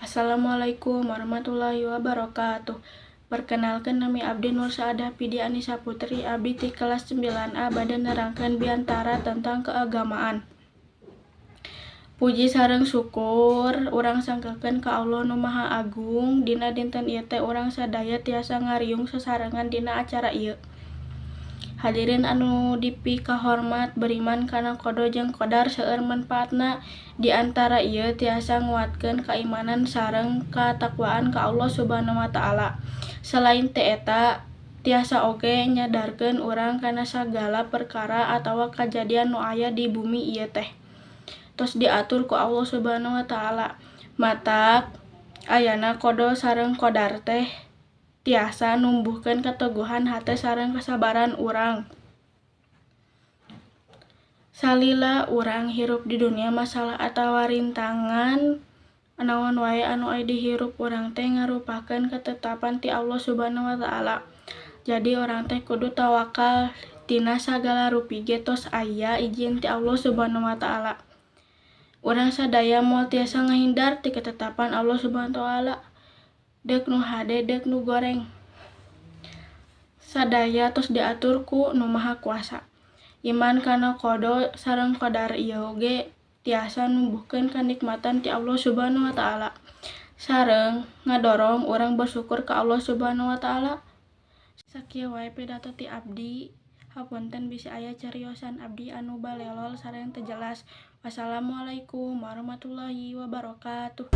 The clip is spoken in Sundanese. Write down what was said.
Assalamualaikum warahmatullahi wabarakatuh. Perkenalkan, nami abdi Nur Saadah Pidi Anissa Putri, abdi ti kelas 9A bade nerangkeun biantara tentang keagamaan. Puji sareng syukur urang sanggakeun ka Allah Nu Maha Agung, dina dinten ieu teh urang sadaya tiasa ngariung sasarengan dina acara ieu. Hadirin anu dipikahormat, beriman kana qada jeung qadar seueur manfaatna, di antara ieu tiasa nguatkeun kaimanan sareng katakwaan ka Allah Subhanahu wa Ta'ala. Salain ti eta, tiasa oge nyadarkeun urang kana sagala perkara atawa kajadian nu aya di bumi ieu teh tos diatur ku Allah Subhanahu wa Ta'ala. Matak ayana qada sareng qadar teh tiasa numbuhkeun kateguhan hate sareng kasabaran urang. Salila urang hirup di dunia, masalah atawa rintangan naon wae anu aya di hirup urang teh ngarupakeun ketetapan ti Allah Subhanahu wa Ta'ala. Jadi, urang teh kudu tawakal, tina sagala rupi ge tos aya ijin ti Allah Subhanahu wa Ta'ala. Urang sadaya moal tiasa ngahindar ti ketetapan Allah Subhanahu wa Ta'ala, deuk nu hade deuk nu goreng. Sadaya tos diatur ku Nu Maha Kuasa. Iman kana qada sareng qadar ieu oge tiasa numbuhkeun kanikmatan ti Allah Subhanahu wa Ta'ala sareng ngadorong urang bersyukur ka Allah Subhanahu wa Ta'ala. Sakieu wae pidato ti abdi, hapunten bisi aya cariosan abdi anu balelol sareng teu jelas. Wassalamualaikum warahmatullahi wabarakatuh.